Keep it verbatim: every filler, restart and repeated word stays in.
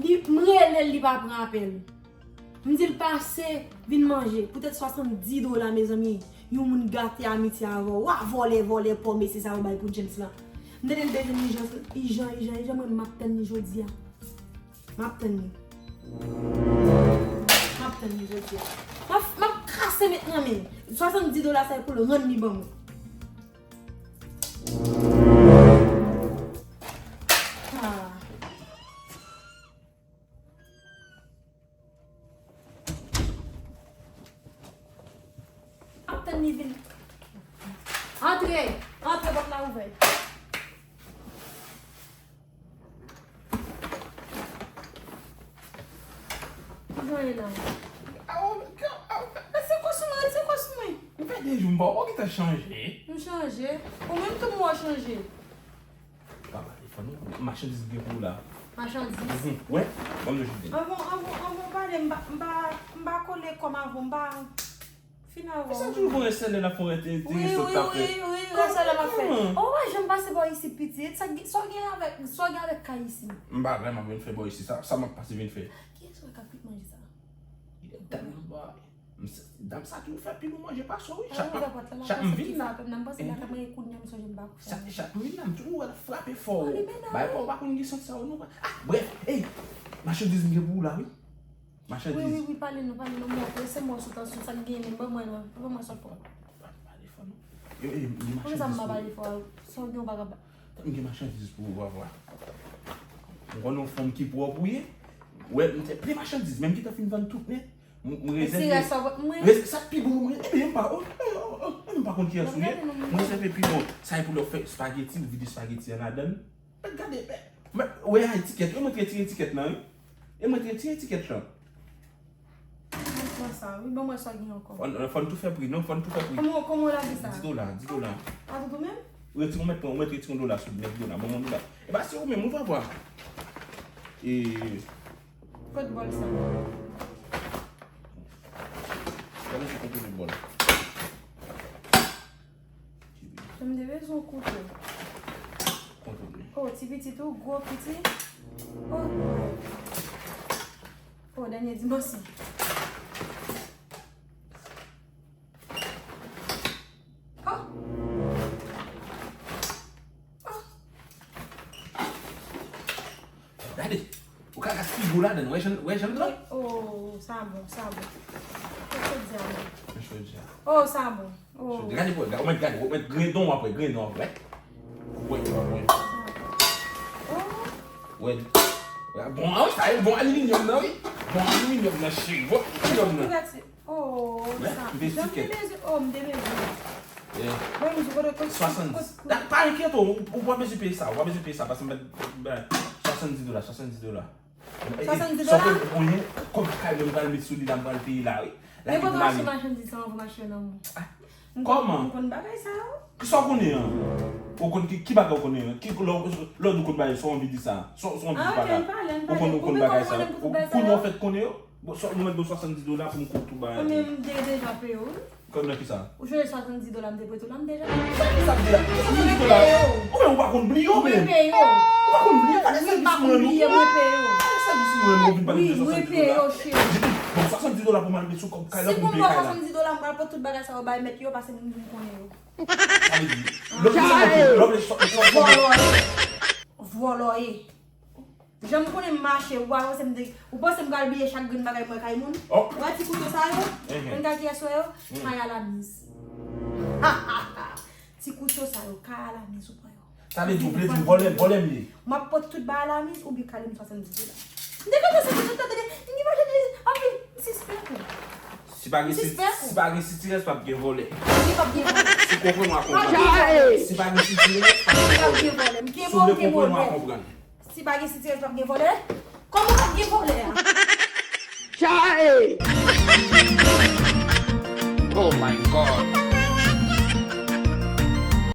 Li, m rele l, li pa pran apèl. M di l pase, vin manje. Poutèt swasanndis dola, mezanmi. Yon moun gate amitye avè w. Wa vòlè, vòlè, pò mesye sa yo bay pou James lan. M tande l bezwen ijan, ijan, ijan, ijan, mwen, m ap tann li jodi a. M ap tann li. M ap tann li jodi a. M ap, m ap kase met nan men. Swasanndis dola sa e pou l rann li ban mwen. Ah. M ap tann li vin. Antre! Antre, pòt la ouvè. Ki jan ye la? Aw, aw. Mete kò sou mwen, mete kò sou mwen. Ou fè de jou m pa wè w gentan chanje. M chanje. Ou menm tou m wè w chanje. Pa pale fò non. Machandiz gen pou ou la. Machandiz? Mhm. Wè, ban m de jou. Anvan, anvan, anvan w pale, m pa, m pa, m pa kole kò m avè w, m pa fin avè w. Sa toujou fè yon sèl lè l ap fè yon entè-, wi, entèresan wi, k ap fè. Wi, wi, wi, yon sèl lè m ap fè. Kòman? Oh, w pa janm pase bò isit, pitit. Sa, sa w gen avèk, sa w gen avèk kay isi? M pa vrèman vin fè bò isi. Sa, sa m ap pase vin fè? Kiyès wè k ap kwit manje sa? Dam nan ba. M s-, dam sa toujou fè pi bon manje pase w, wi. Chak, chak m vin la. Nan m panse la, eh, kòman e kounye a m sonje m pa kouche. Chak, chak m vin la, m toujou wè l ap frape fò. Bay pa w pa konn gen sant sa yo non. Ah, brèf, ey, machandiz m gen pou ou la, wi. Machandiz. Wi, wi, wi, pale non, pale non, mwen prese mwen sou tansyon, sa k gen menm, ban mwen non, ban mwen sa w fè. Pa pale fò non. Yo, ey, m gen machandiz pou ou. Poukisa m pa pale fò? Sa w gen w pa ka ba. M gen machandiz pou ou, papa. M konnen yon fanm ki pwòp ou ye. Wè, m te plen machandiz, menm ki te fin vann tout nèt. M, m rezève. Ti rès sa w mwen. Sa pi bon, mwen, ebyen, m pa, oh, oh, oh, oh, m pa konn kiyès ou ye. M rezève pi bon. Sa e pou lè w fè espageti, ou vide espageti an ladan l. Mèt gade, mèt, mèt, wè a etikèt, yo mèt retire etikèt lan, wi. Yo mèt retire etikèt lan. Mwen pran sa, wi. Ban mwen sa gen ankò. Fò n, fò n tou fè pri, non, fò n tou fè pri. Kòman, kòman w lage sa? Dis dola, dis dola. A tout ou menm? Retire, ou mèt pran, ou mèt retire yon dola sou nèf dola, ban mwen yon dola. E pa se ou menm, ou va vwa. E. Kot bòl sa? Gade si konpòte bòl. Jan m te bezwen yon kouto. Kontwole. Oh, ti pitit ou, gwo pitit. Oh, oh, dènye dimansyon. Oh. Oh. Gade. Ou ka gaspiye gwo ladan, wè jan, wè jan l lan? Oh, sa bon, sa bon. Kot chòdya a? Men chòdya. Oh, sa bon. Oh. Chòdya. Gade pou wè, ou mèt gade, ou mèt grendon w ap wè, grendon w ap wè. Wè, wè, wè. Oh. Wè. Bon, an, sa e bon aliminyòm nan, wi. Bon aliminyòm nan, cheri. Bon aliminyòm nan. Oh, sa. Jan m te bezwen, oh, m te bezwen. Yeah. Bon, m di kote, kote, swasanndis. Kote, kote. Pa enkyete w, ou, ou pa bezwen peye sa, ou pa bezwen peye sa, paske m, ben, swasanndis dola, swasanndis dola. Swasanndis dola? Sa w konn, kòb kay mwen m pral met sou li la, m pral peye la, wi. La ki pou m ale. Men kote w achte machandiz sa, anvan m achte nan men w? Ah, kòman? M konn bagay sa yo. Kisa w konnen an? Ou konn ki, ki bagay w konnen an? Ki, lè, lè w di w konn bagay, sa w anvi di sa? Sa w, sa w anvi di pa la? Ou konn, ou konn bagay sa yo? Kounye a w fèk konnen yo? Bon, swa, nou mèt bon swasanndis dola pou m koud tout bagay. Konbyen m te deja peye w, wi. Kòb nan kisa? Ou sonje swasanndis dola m te prete w la, m deja peye w. Sa ki sa m te la? Swasanndis dola. Ou menm ou pa konn bliye w menm. Mwen peye w. Ou pa konn bliye. Gade sèvis mwen rann ou. Mwen peye w. Gade sèvis mwen rann ou, ou vin pale de swasanndis dola. Wi, mwen peye w, cheri. Bon, swasanndis dola pou m al met sou kòb kay la pou m peye kay la. Si pou m ba w swasanndis dola, m pral pran tout bagay sa yo bay mèt yo, pase moun vin konnen yo. Sa vle di, lè w vle sòti, lè w vle sòti, sòti. Vòlò ye. Vòlò ye. Jan m konnen m mache, ou pa panse m te, ou panse m pral bliye chak grenn bagay m wè kay moun? Oh. Ou wè ti kouto sa yo? Mhm. Konn kay kiyès wè yo? Mhm. Kay Alanis. Ti kouto sa yo, kay Alanis ou pran yo. Sa vle di, ou vle di vòlè, vòlè m ye? M ap pot tout ba Alanis, oubyen kale m swasanndis dola. M te kontan santi tout tan, tande, m gen machandiz, anpi, m sispèk ou. Si pa gen si, si pa gen sitirès, p ap gen vòlè. Wi, p ap gen vòlè. Si w konprann, w a konprann. Si pa gen sitirès, p ap gen vòlè. M gen bon, m gen bon. Si w vle konprann, w a konprann. Si pa gen sitirès, p ap gen vòlè. Kòman p ap gen vòlè a? Chae! Oh my God!